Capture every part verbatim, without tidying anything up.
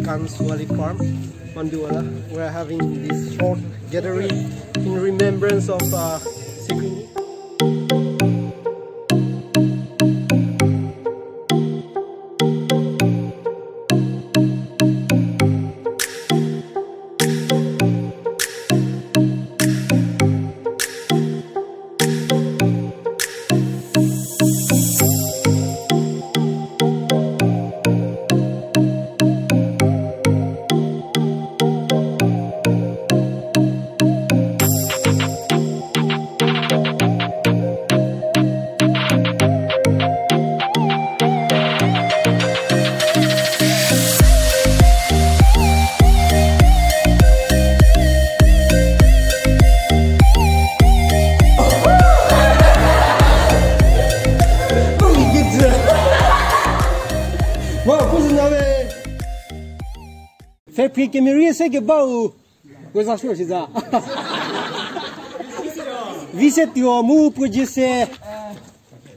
Hans Wali Farm, Manduwala. We're having this short gathering in remembrance of uh, Sekrini. Pfhephrie kemerie se kebau. Puo za shuo shi za. Vise tuo mu puo dzie se.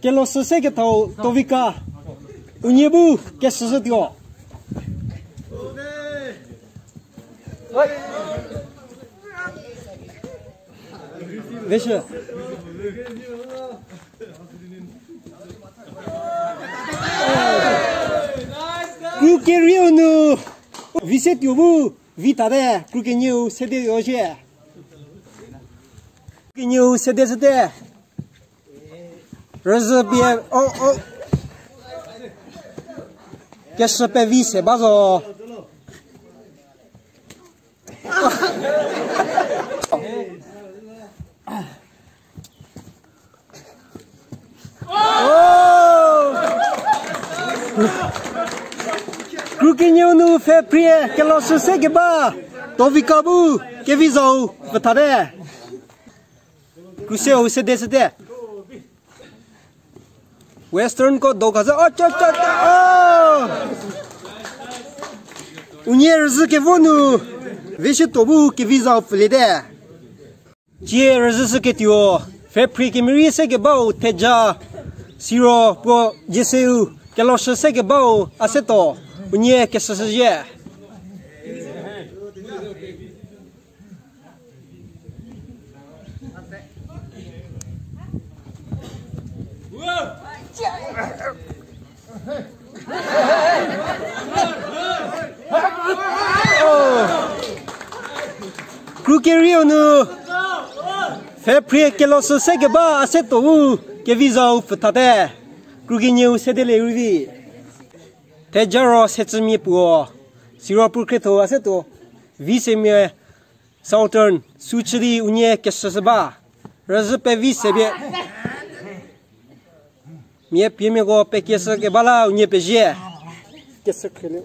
Kelosü se kethau Tovika. Unie bu kesüzhü tuo. Veshü. Kru kerieu nu vise tuo bu vi tate, kru kenieu sede tuo shie. Kru kenieu sede sede. Rüzhü pie, o, o. Keshü pevi se ba zo. Kru kenieu nu pfhephrie kelosü se keba, Tovika bu kevi zau pfüthate. Kru seu sede sede. Western ko do kha zü, o, cha, cha, cha, o. Unie rüzhü kevo nu, vishütuo bu kevi zau pfüliete. Tie rüzhü sü ketuo, pfhephrie kemerie se kebau Theja, siro puo dzie seu, kelosü se kebau Aseto, unie kesüshüzhie. Kru kerieu nu, pfhephrie kelosü se keba Aseto bu kevi zau pfüthate. Kru kenieu sede le rüvi. Theja ro secümia puo, siro puo khrietho Aseto, vi semia Southern, sü chü di unie kesüshü ba, rüzhü pevi se pie. Mia piemiako pekeshü keba la unie pezie. Kesü khrieli.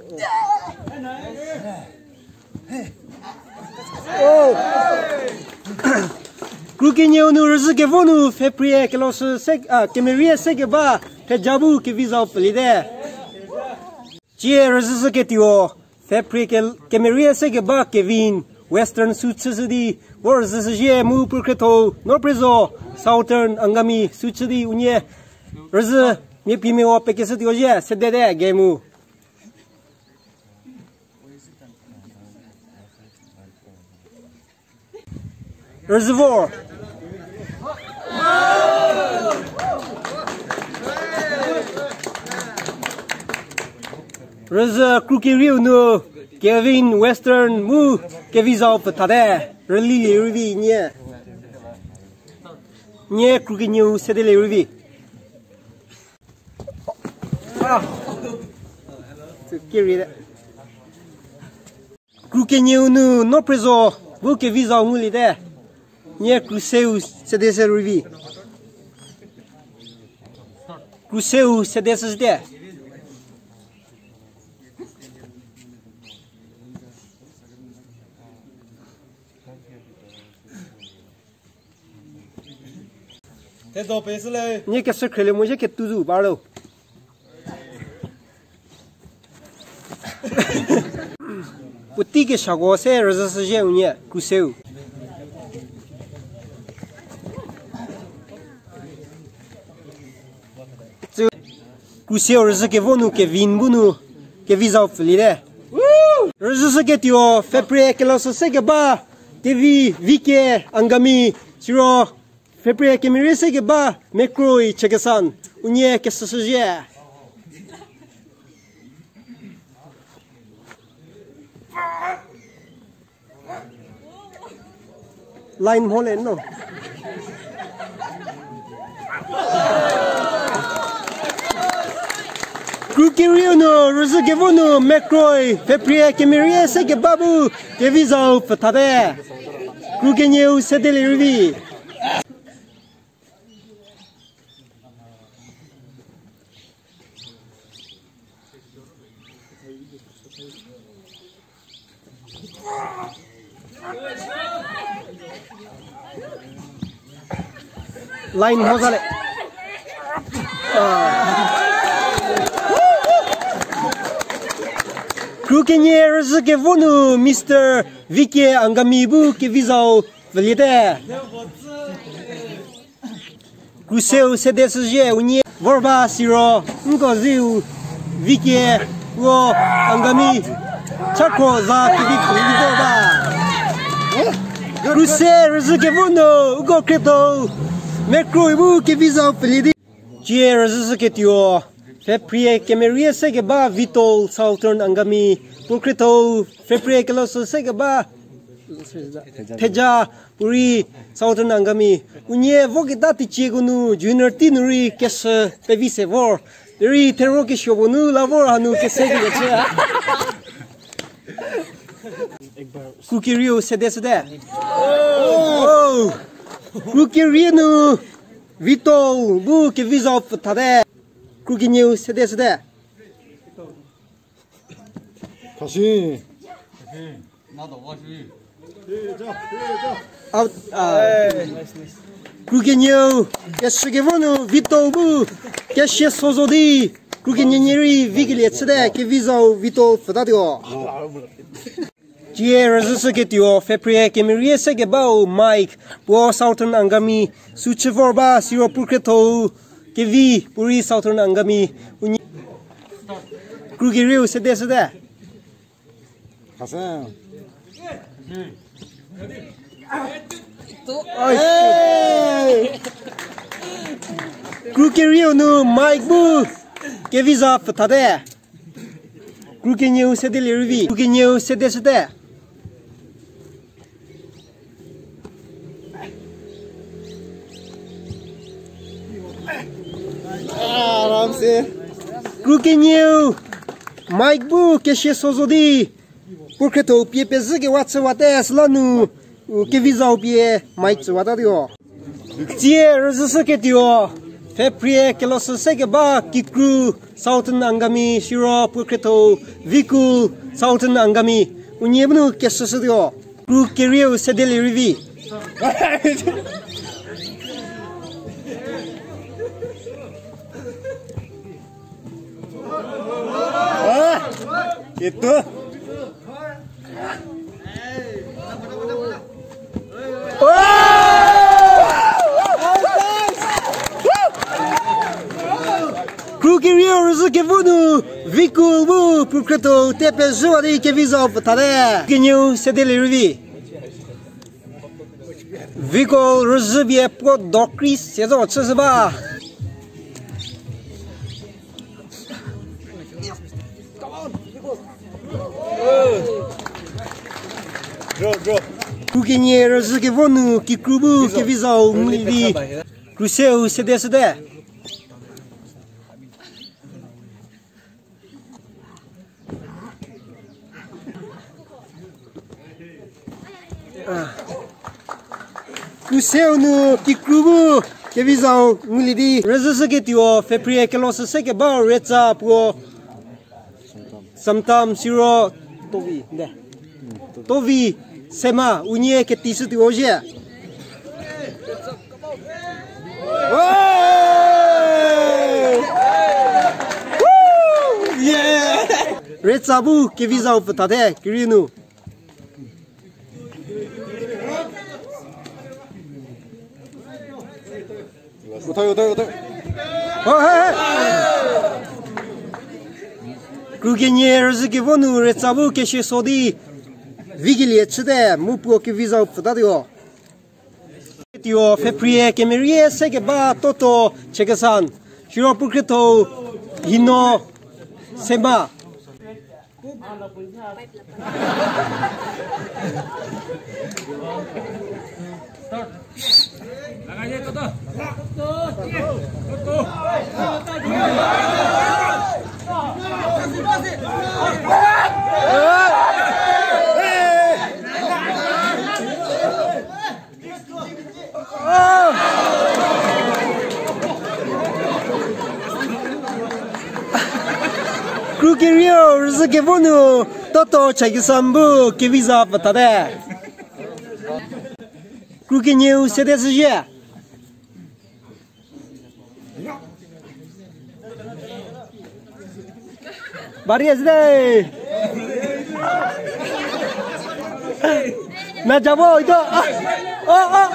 Kru kenieu nu rüzhü kevo nu pfhephrie kelosü se, a, kemerie se keba Theja bu kevi zau pfüliete. Tie rüzhü sü ketuo, pfhephrie ke-, kemerie se keba Kevin, Western sü chüshü di, vo rüzhü süzhie mu puo khrietho, no prezo, Southern Angami sü chü di unie, rüzhü, mia piemiako pekeshü tuo zie, sedete, game mu. Rüzhü vor. Rüzhü kru kerieu nu, Kevin Western mu kevi zau pfüthate, rüli le rüvi nie. Nie kru kenieu sede le rüvi. Kru kenieu nu no prezo, bu kevi zau nguliete. Nie kru seu sede se rüvi. Kru seu sede se sede. Nie kesü khrieli mo zhie ketu zu ba lo. Puotei kesako se rüzhü süzhie unie, kru seu. Kru seu rüzhü kevo nu, Kevin bu nu, kevi zau pfüliete. Rüzhüshüketuo, February kelosü se keba, Kevi Vike Angami, siro February kemerie se keba, Mekroi Chekesan, unie kesüshüzhie. Line mole no. Kru kerieu nu, rüzhü kevo nu, Mekroi, February kemerie se keba bu, Kevizau pfüthate. Kru kenieu sede lie rüvi. Line mhoza le. Ah. Kru kenie rüzhü kevo nu Mister Vike Angami bu Kevizau pfüliete. Kruseu sede süzhie unie vor ba siro, nko ziu Vike puo Angami chakro za kevi pfülie di vor ba. Kruse rüzhü kevo nu, uko khrietho, Mekroi bu Kevizau pfülie di. Cie rüzhüshüketuo, February kemerie se keba Vitol Southern Angami, puo khrietho, February kelosü se keba, Theja, puorei Southern Angami. Unie voketa teicie ko nu, junior team nu rei kesü pevi se vor. Rei thero kesuo puo nu la vor hanu kese kelie chü. Kru kerieu sede süte. Oh. Kru kerie nu Vitol bu Kevizau pfüthate. Kru kenieu sede süte. Out, ah. Kru kenieu, kesü kevo nu Vitol bu, kesie sozo di, kru kenie nie rei vikelie chüte, Kevizau Vitol pfütatuo. Cie rüzhüshüketuo, February kemerie se kebau Mike, puo Southern Angami, sü chü vor ba, siro puo khrietho, Kevi, puorei Southern Angami, unie. Kru kerieu sede süte. Kru kerieu nu Mike bu Kevizau pfüthate. Kru kenieu sede lie rüvi. Kru kenieu sede süte. Aram se. Kru kenieu Mike bu kesie sozo di. Puo khrietho pie pezhü kewa chüwate süla nu, u Kevizau pie Mike chüwatatuo. Cie rüzhüshüketuo, February kelosü se keba Kikru Southern Angami siro puo khrietho Vikul Southern Angami. Unie bu nu kesüshütuo. Kru kerieu sede lie rüvi. Ah, itu. Kru kerieu rüzhü kevo nu, Vikul bu puo khrietho te pezhüwa di Kevizau pfüthate. Kenieu sede lie rüvi. Vikul rüzhü bie puo dokri se zo chüshü ba. Kru kenie rüzhü kevo nu Kikru bu Kevizau ngulie di. Kruseu sede süte. Kruseu nu Kikru bu Kevizau ngulie di. Rüzhüshüketuo February kelosü se keba Retsa puo Samtam siro Tovi, nde. Tovi, Sema, unie ketishütuo zhie. Retsa bu Kevizau pfüthate, kerieu nu. Uthai, uthai, uthai. Oh, hey, hey. Kru kenie rüzhü kevo nu Retsa bu kesie so di vikelie chüte mu puo kevi zau pfütatuo. Tuo February kemerie se keba Toto Chakhesang, siro pukhrietho Hino Sema. Kru kerieu rüzhü kevo nu Toto Chakhesang bu kevi za pfütate. Kru kenieu sede süzhie. Bari aside. Na jabo ito. Ah. Oh, oh.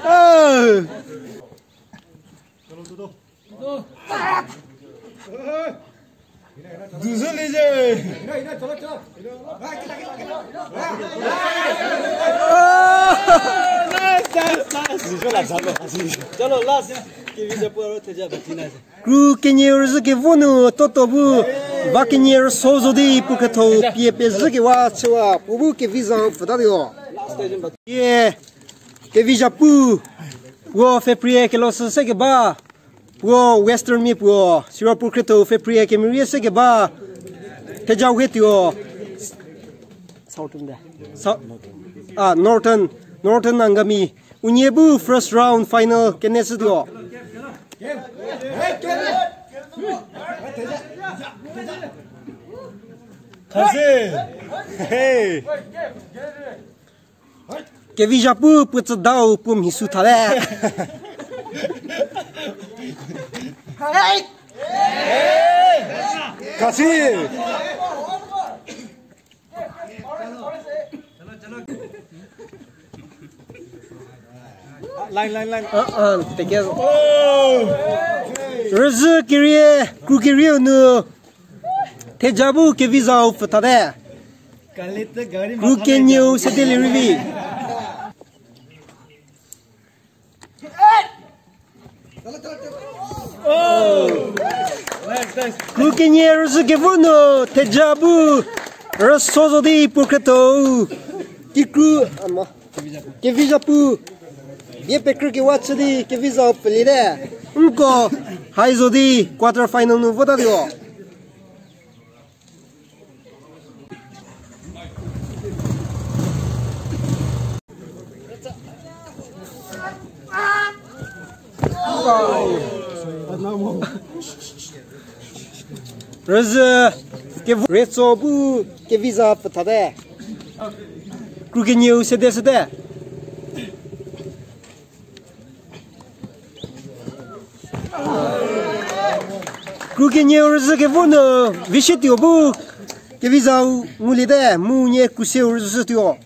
Ah. Duzü lije. Nice, nice, nice. Chalo, last. Kru kenie rüzhü kevo nu Toto bu va kenie rüso zo di pukhrietho pie pezhü kewa chüwa puo bu kevi zau pfütatuo. Ye, kevi za pu, puo February kelo sü se keba. Puo Western mia puo, siro pukhrietho February kemerie se keba, Theja Whetuo. Southern de. Sou-, ah, Northern, Northern Angami. Unie bu first round final kene shütuo. Khase. Hey. Kevi za pu puo tsüdau puo mhi sü thale. Kasi. Line, line, line. Uh, uh, take care. Oh. Rüzhü kerie, kru kerieu nu. Theja bu kevi zau pfütate. Kru kenieu sede lirivi. Kru kenie rüzhü kevo nu Theja bu rüso zo di pukhrietho. Kikru, ama. Kevi za pu. Ye pekrü kewa chü di kevi zau pfülie te. Nko hai zo di quarter final nu votatuo. Rüzhü kevo Retso bu kevi za pfütate. Kru kenieu sede sede. Kru kenieu rüzhü kevo nu Vishituo bu kevi zau ngulie te mu nie Kruseu rüzhüshütuo.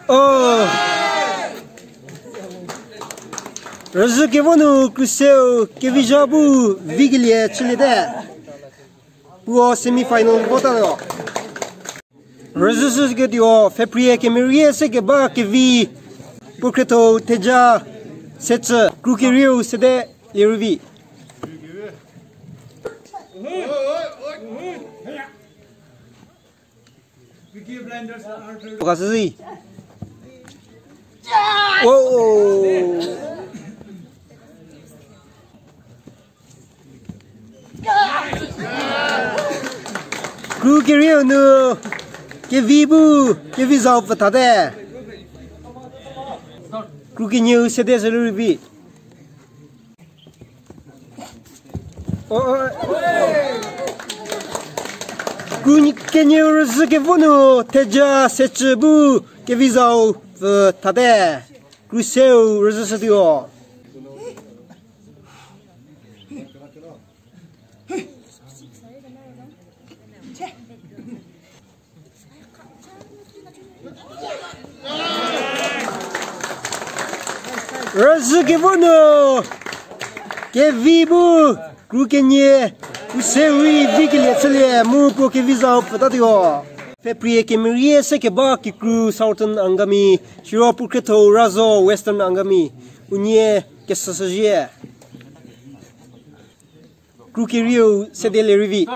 Oh. Rüzhü kevo nu Kruseu kevi za bu vikelie chülie te. Puo semi final votatuo. Rüzhüshüketuo February kemerie se keba kevi pukhrietho Theja Sechü kru kerieu sede lirivi. Pokasüzi. Oh. Kru kerieu nu kevi bu kevi zau pfütate. Kru kenieu sede sü lirivi. Oh, oh. Kru kenieu rüzhü kevo nu Theja Sechü bu kevi zau pfütate. Kruseu rüzhüshütuo. Rüzhü kevo nu kevi bu kru kenie, u se rei vi kelie chülie mu puo kevi zau pfütatuo. February kemerie se keba kikru Southern Angami, siro puo khrietho Razo Western Angami, unie kesüshüzhie. Kru kerieu sede le rei vi.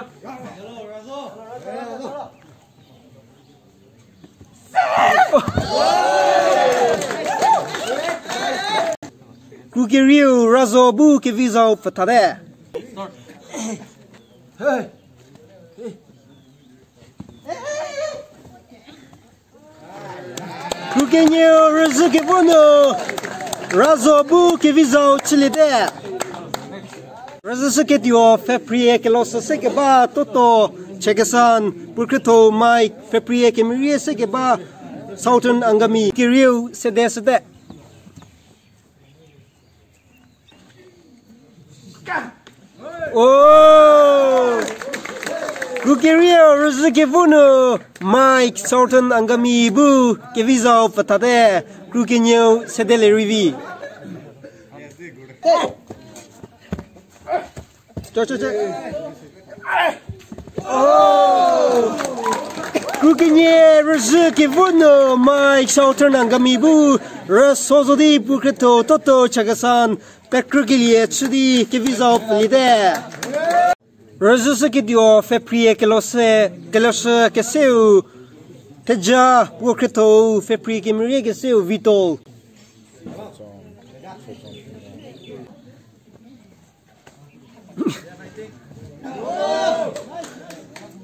Kru kerieu Razo bu kevi zau pfüthate. Kru kenieu rüzhü kevo nu Razo bu kevi zau chüliete. Rüzhüshüketuo February kelosü se keba Toto Chakhesang, puo khrietho Mike, February kemerie se keba Southern Angami, kerieu sede shüte. O, kru kerieu rüzhü kevo nu Mike Southern Angami bu kevi zau pfüthate, kru kenieu sede le rei vi. Kru kenie rüzhü kevo nu Mike Southern Angami bu rüso zo di puo khrietho Toto Chakhesang, pekrükelie chü di kevi zau pfüliete. Rüzhüshüketuo February kelosü, kelosü keseu Theja, puo khrietho February kemerie keseu Vitol.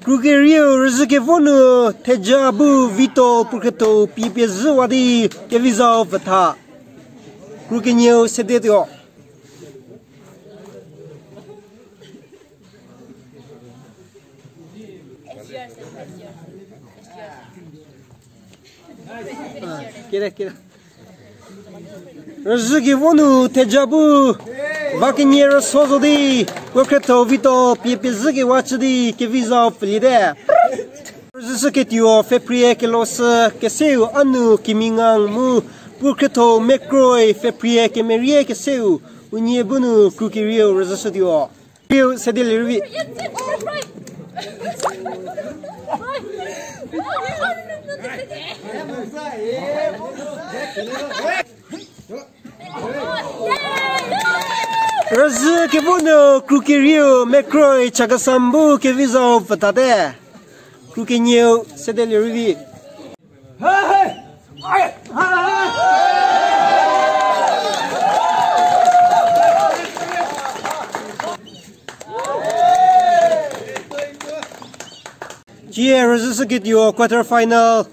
Kru kerieu rüzhü kevo nu Theja bu Vitol puo khrietho pie pie zhüwa di kevi zau pfütha. Kru kenieu sedetuo. Rüzhü kevo nu Theja bu va kenie rüso zo di puo khrietho Vitol pie pie zhükewa chü di kevi zau pfüliete. Rüzhüshüketuo February kelosü keseu Anu Kimingang mu puo khrietho Mekroi February kemerie keseu, unie bu nu kru kerieu rüzhüshütuo. Kerieu sede le rei vi. Rüzhü kevo nu kru kerieu Mekroi Chakhesang bu kevi zau pfüthate. Kru kenieu sede le rei vi. Tie rüzhüshüketuo quarter final,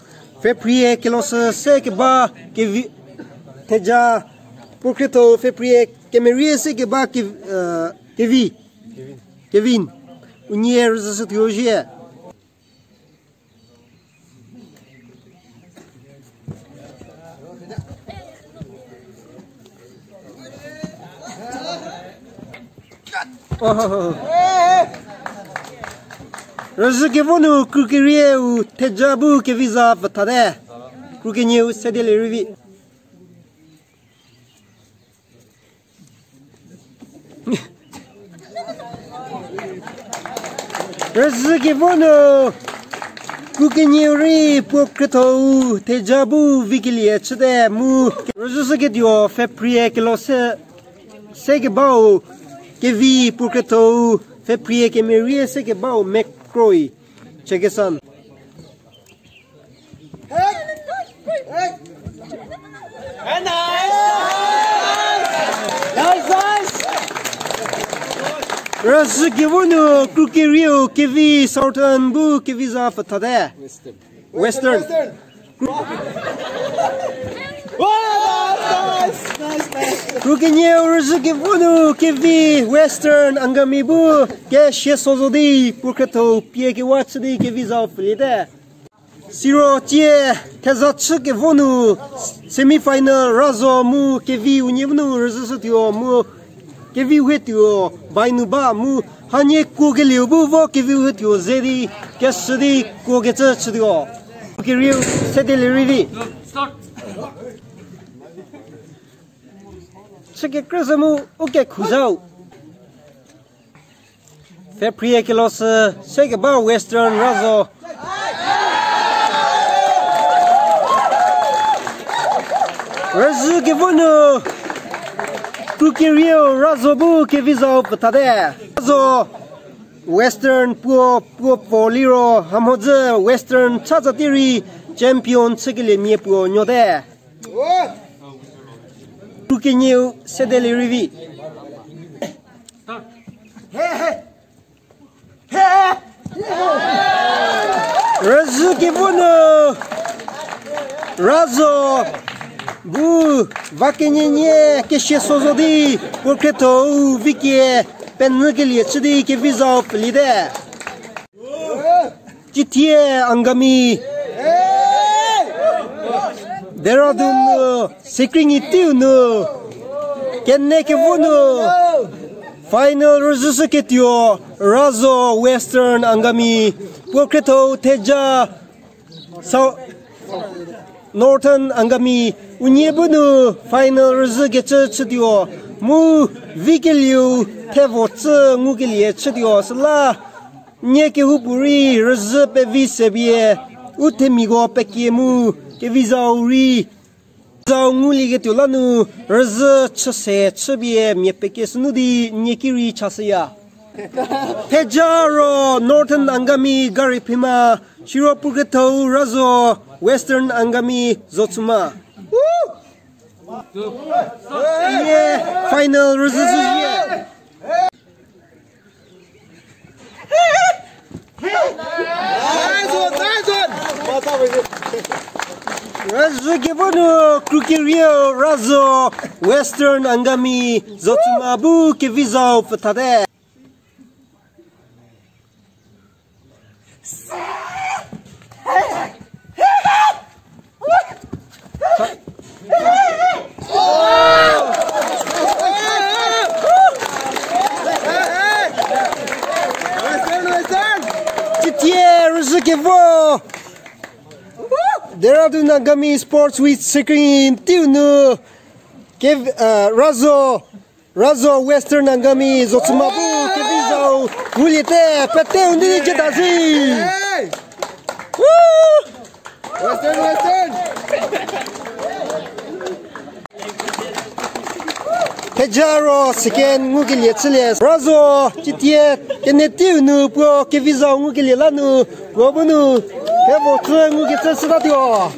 February kelosü se keba kevi, Theja, puo khrietho February kemerie se keba kevi, eh, kevi, Kevin, unie rüzhüshütuo zhie. Rüzhü kevo nu kru kerieu Theja bu kevi za pfüthate. Kru kenieu sede le rei vi. Rüzhü kevo nu kru kenieu rei puo khrietho-u Theja bu vikelie chüte mu rüzhüshüketuo February kelosü se kebau kevi puo khrietho-u February kemerie se kebau Mekroi Chakhesang. Rüzhü kevo nu kru kerieu kevi Southern bu kevi za pfüthate. Western. Kru kenieu rüzhü kevo nu kevi Western Angami bu kesia sozo di puo khrietho pie kewa chü di kevi za pfüliete. Siro tie theza chü kevo nu semi final Razo mu kevi unie bu nu rüzhüshütuo mu kevi huetuo bai nu ba mu hanie kuo kelieu bu vo kevi huetuo ze di keshü di kuo kecü chütuo. Kerieu sede le rei vi. Chü kekrü zü mu u kekhu zau. February kelosü se keba Western Razo. Rüzhü kevo nu kru kerieu Razo bu kevi zau pethate. Razo Western puo puo puo liro hamhodzü Western chatsati rei champion chükelie mia puo nyote. Kru kenieu sede le rei vi. Rüzhü kevo nu Razo bu va kenienie kesia sozo di puo khriethou vikie penyükelie chü di kevi zau pelite. Cithie Angami. Dehradun nu, Sikringi tiu nu. Kene kevo nu. Final rüzhüshü ketuo, Razo Western Angami. Puo khriethou theja, South, Northern Angami. Unie bu nu final rüzhü kecü chütuo. Mu vikelieu thevo chü ngukelie chütuo. Süla nie kehoupuorei rüzhü pevi se bie, u themiako pekie mu kevi zau rei, zau ngulieketuo la nu rüzhü chü se chü bie mia pekie sünu di nie ki rei chashüya. Theja ro Northern Angami gari phima, siro puo khriethou Razo Western Angami Zotsuma. Ie final rüzhü zhüzie. Rüzhü kevo nu kru kerieu Razo Western Angami Zotsuma bu kevi zau pethate. Cithie rüzhü kevo Dehradun Angami Sports with Sikringi tiu nu ke, eh, Razo, Razo Western Angami Zotsuma bu kevi zau nguliete, pete u ni jeta si. Woo! Western, Western. Theja ro second ngukelie chülie. Razo cithie kene tiu nu puo kevi zau ngukelie la nu puo bu nu thevo chü ngukecü chütatuo.